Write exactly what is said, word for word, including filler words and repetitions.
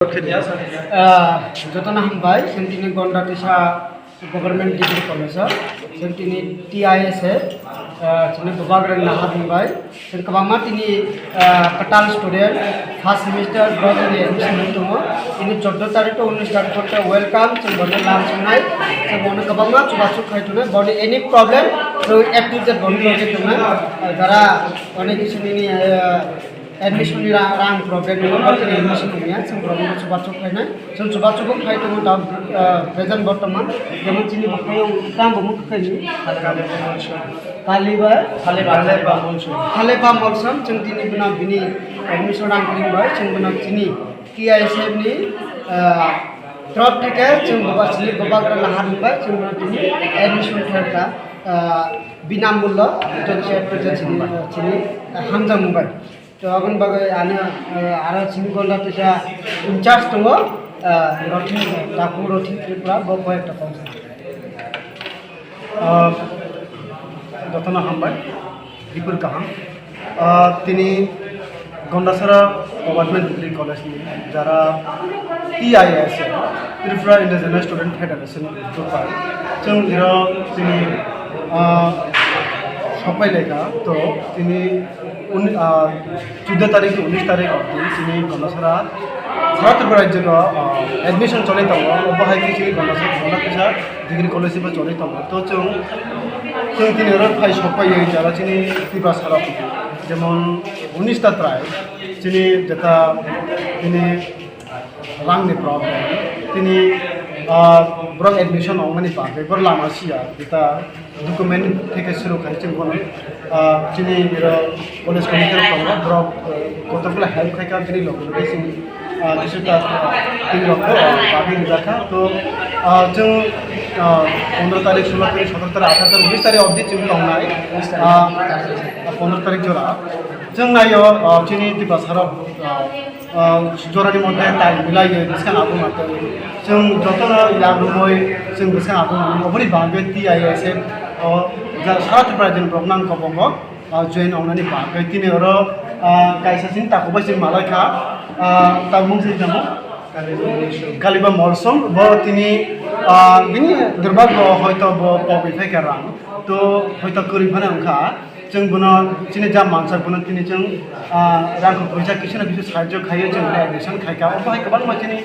Ah, jotono hambai, chwng tini Gonda Tisa Government Degree College o, chwng tini T I S F, ah, chini Bubagra Nahar hambai. Chwng kwbangma tini, ah, kwtal student first semester bro tini admission wng tongo. Tini chordo tarik to unis tarik to welcome, chwng bono lam songnai, chwng bono kwbangma chubachu khai tongnai, bono any problem, chwng A to Z bono logi tongnai. Ah, jara onek kisu nini, ah, admission ni ra-, rang problem ni, bo tini admission wngya, chwng problem chubachu khainai. Chwng chubachu bo khai tongo da, ah, present bortoman, jemon chini bo khai tang bo mukha khai ni. Kaliba, Kaliba Molsom. Kaliba Molsom, chwng tini bwno bini admission rang ring bai, chwng bwno chini T I S F ni, ah, trop theke chwng boba chini Bubagra Nahar bai, chwng bwno tini admission khaikha, ah, binamullo, joto se chini, chini, ah, hamjak mung bai. To aboni bagwi ano, eh, aro chini Gonda Tisa in charge tongo, eh, Rothin, Taku Rothin Tripura, bo koi ekta kok. Ah, jotono hambai, dipur kaham. Ah, tini Gondasara Government Degree College ni jara T I S F, Tripura Indigenous Student Federation ni uddok bai. Chwng iro chini, ah, sopai lekha to tini uni-, ah, chuddo tarik to unis tarik obdi chini Gondasara sara Tripura rajyo, ah, admission choli tongo. Obo hai khe chini Gondasara Gonda Tisa Degree College bo choli tongo. To chwng, chwng tini oro phai sokpaiwi jara chini Tiprasarok jemon unis ta trai chini jeta tini rangni problem. Tini, ah, borok admission ongmani bagwi borok lama siya, jeta document theke suru khai chwng bono, ah, chini iro college committee rok tongo, borok, eh, kotor kula help khai kha, bini loge loge chwng, ah, kisu ta, ah, tini rok, ah, bagwi rijak kha. To, ah, chwng, ah, pondro tarik, sulo tarik, sotoro tarik, atharo tarik, unis tarik obdi chwng tongnai, ah, pondro tarik jora. Chwng naio, ah, chini Tiprasarok, ah, ah, jorani moddhe tai milaiwi bwskang agung atwi. Chwng jotono yak rwmwi chwng bwskang agung mano. Oboni bagwi T I S F o ja-, sara Tripura rajyoni borok nang kobongo, ah, join wngnani bagwi. Tini oro, ah, kaisa chini takhuk bai chwng malai kha, ah, tabuk mung se tamo? Kaliba Molsom. Bo tini, ah, bini durbagyo hoito bo pogwi phaikha rang. To hoito kwrwi phano wngkha. Chwng bono chini ja mansak bono tini chwng, ah, rang kok phaisa kisu na kisu sahajyo khaiwi chwng admission khaikha. Obo hai kwbangma chini